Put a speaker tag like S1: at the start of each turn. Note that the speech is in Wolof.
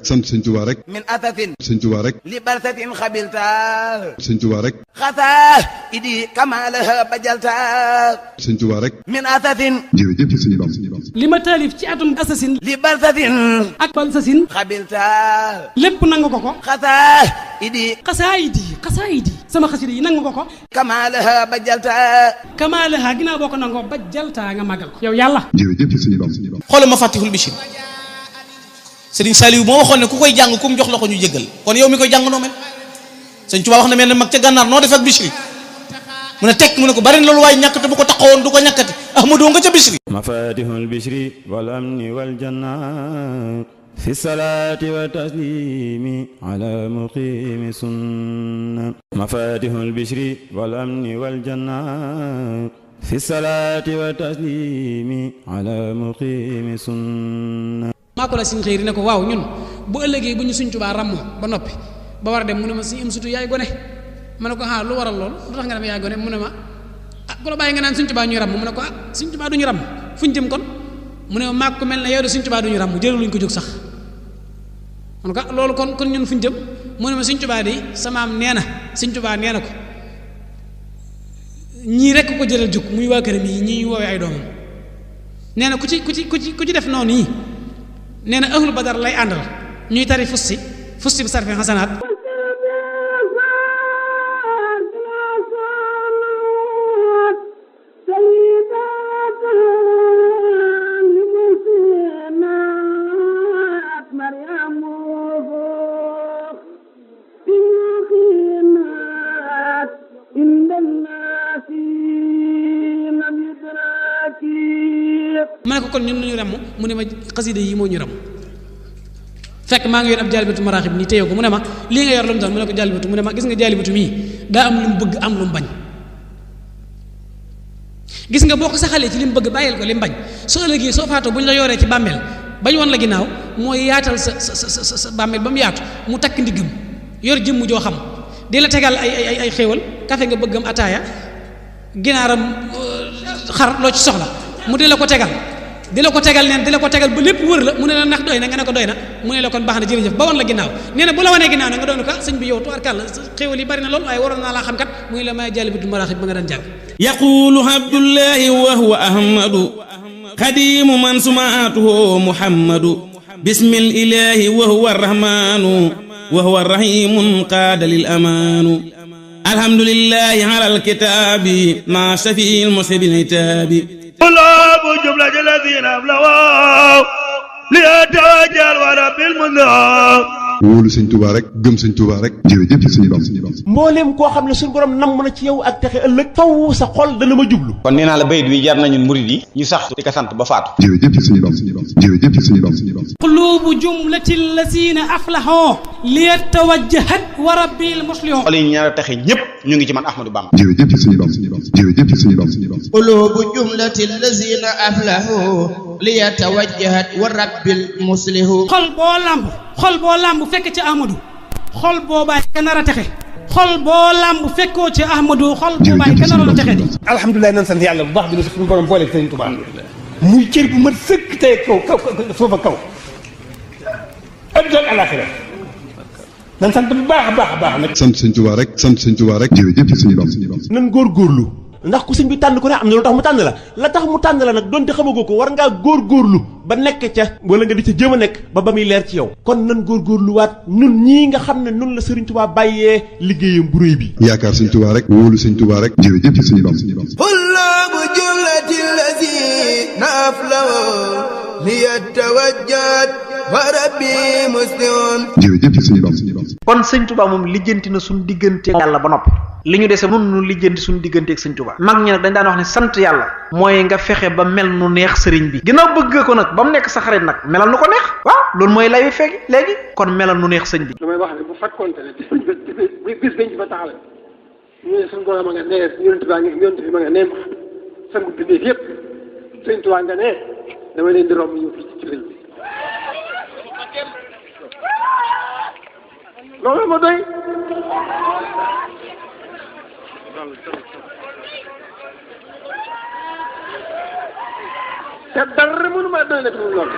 S1: sant sëñ Tuubaa rek
S2: min athatin
S1: sëñ Tuubaa rek
S2: li balsatin xabilta
S1: sëñ Tuubaa rek
S2: xataa idi kamalaha bajalta
S1: sëñ Tuubaa rek
S2: min athatin
S1: jërëjëf sëñ Bam
S3: li ma taalif ci atum assasine
S2: li balsatin
S3: ak balsasin
S2: xabilta
S3: lépp nangu ko
S2: xataa idi
S3: xasaayidi sama xasida yi nangu ko
S2: kamalaha bajalta
S3: kamaalaha ginnaaw boo ko nangoo ba jaltaa nga màggal ko yow yàlla
S1: jërëjëf sëñ Bam
S4: xoolal ma Fatihul Bichri Sëriñ Saliou moo waxoon ne ku koy jàng ku mu jox la ko ñu jéggal kon yow mi koy jàng noo mel Sëriñ Tuubaa wax na mel ne mag ca gànnaar noo def ak Bichri mu ne tekk mu ne ko bari na loolu waaye ñàkk te bu ko taxawoon du ko ñàkkati Ahmadou nga ca Bichri
S5: mafatihul Bichri wal amni wal janna fi salaati wa taslimi ala muqimi sunna mafatihul Bichri wal amni wal janna fi salaati wa taslimi ala muqimi sunna
S3: maa ko la siñ xëy ne ko waaw ñun bu ëllëgee bu ñu Sëñ Tuubaa ràmm ba noppi ba war a dem mu ne ma si am sutu yaay gone ma ne ko lu waral loolu lu tax nga dem yaay gone mu ne ma ku la bàyyi nga naan Sëñ Tuubaa ñuy ràmm mu ne ko Sëñ Tuubaa duñu ràmm fu ñu jëm kon mu ne ma maag ko mel ne yow de Sëñ Tuubaa duñu ràmm jëlu luñ ko jóg sax man ko loolu kon ñun fu ñu jëm mu ne ma Sëñ Tuubaa de samaam nee na Sëñ Tuubaa nee na ko ñii rekk ko jëral jóg muy waa këram yi ñii woowee ay doomam nee na ku ci def noonu yi nee na ahlu badar lay àndal ñuy tari fusti bi sarfi xasanaat ma ne ko kon ñun ñu ràmm mu ne ma xasida yi moo ñu ràmm fekk maa ngi yor ab jaalibatu maraaxib nii téye ko mu ne ma lii nga yor lu mu doon mu ne ko jaalibatu mu ne ma gis nga jaalibatu mii daa am lu mu bëgg am lu mu bañ gis nga boo ko saxalee ci li mu bëgg bàyyil ko li mu bañ soo ëllëgee soo faatoo bu ñu la yoree ci bàmmeel bañ woon la ginnaaw mooy yaatal sa bàmmeel ba mu yaatu mu takk ndiggam yor jëmm joo xam di la tegal ay xéewal kafe nga bëggam ataaya ginaaram xar loo ci soxla mu di la ko tegal neen di la ko tegal ba lépp wër la mu ne la ndax doy na nga ne ko doy na mu ne la kon baax na jërëjëf ba woon la ginnaaw nee na bu la wanee ginnaaw na nga doon ko sëñ bi yow tubaarkàlla xéewal yi bari na lool waaye waroon naa laa xam kat muy la may jaalibatu maraaxib ba nga daan jàng
S4: yaqulu abdullahi wa huwa ahmadu xadimu man sumaatuhu muhammadu bismil ilahi wa huwa arrahmanu wa huwa arrahimun qaada lil amaanu alhamdulillahi ala alkitaabi ma shafiil musibil itaabi
S6: طلاب جملة الذين أبلغوا ليتوجه ورب المنذر
S1: wóolu sëñ Tuubaa rek gëm sëñ Tuubaa rek jërëjëf sëñ Bam
S7: mbooleem koo xam ne suñu borom namm na ci yow ak texe ëllëg faw sa xol dana ma jublu
S8: kon nee naa la bayit wi jar nañu murid yi ñu sax di ko sant ba faatu
S1: jërëjëf sëñ Bam jërëjëf sëñ Bam
S3: qulubu jumlati allazina aflaxoo liyatawajjahat wa rabbil muslihoo
S8: xol yi ñaar texe ñépp ñu ngi ci man Ahmadou Bamba
S1: jërëjëf sëñ Bam jërëjëf sëñ Bam
S9: qulubu jumlati allazina aflaxoo liyatawajjahat wa rabbil muslihoo
S3: xol boo lamb fekk ci Ahmadou xol boobaay ka nar a texe xol boo lamb fekkoo ci Ahmadou xol boobaay ka nar a texe di
S7: alhamdulilah nan sant yàlla bu baax bi na suñu borom boole Sëriñ Tuubaa muy cër bu mat sëkk tey kaw foofa kaw adduna ak alaxira nan sant bu baax a baax nag
S1: sant sëñ Tuubaa rek sant sëñ Tuubaa rek jërëjëf sëñ Bam
S7: nan góorgóorlu ndax ku sëñ bi tànn ko ne am na lu tax mu tànn la tax mu tànn la nag donte xamagoo ko war ngaa góorgóorlu ba nekk ca wala nga di ca jéem a nekk ba muy leer ci yow kon nan góorgóorluwaat nun ñii nga xam ne nun la Sëriñ Tuubaa bàyyee liggéeyam bu réy bi
S1: yaakaar sëñ Tuubaa rek wóolu sëñ Tuubaa rek jërëjëf sëñ Bam
S2: hullabu jumlati lazina aflaw liyatawajjat wa rabbi muslimun
S1: jërëjëf sëñ Bam
S10: kon sëñ Tuubaa moom lijjanti na suñu diggante yàlla ba noppi li ñu dese nun nu lijjanti suñu diggante ak sëñ Tuubaa mag ñi nag dañ daan wax ne sant yàlla mooy nga fexe ba mel nu neex sëriñ bi ginnaaw bëgg ko nag ba mu nekk sa xarit nag melal nu ko neex waaw loolu mooy lay fekk léegi kon melal nu neex sëñ bi
S11: damay wax ne bu fekkoonte ne bis bañ ci ba taxawee ñu ne suñu borom a nga nee yonent bi ma nga nee sangu bindéef yëpp sëñ Tuubaa nga nee dama leen di romb ñëw fii ci sëriñ bi loolu ma doy te dara mënu ma doy la fi mu lool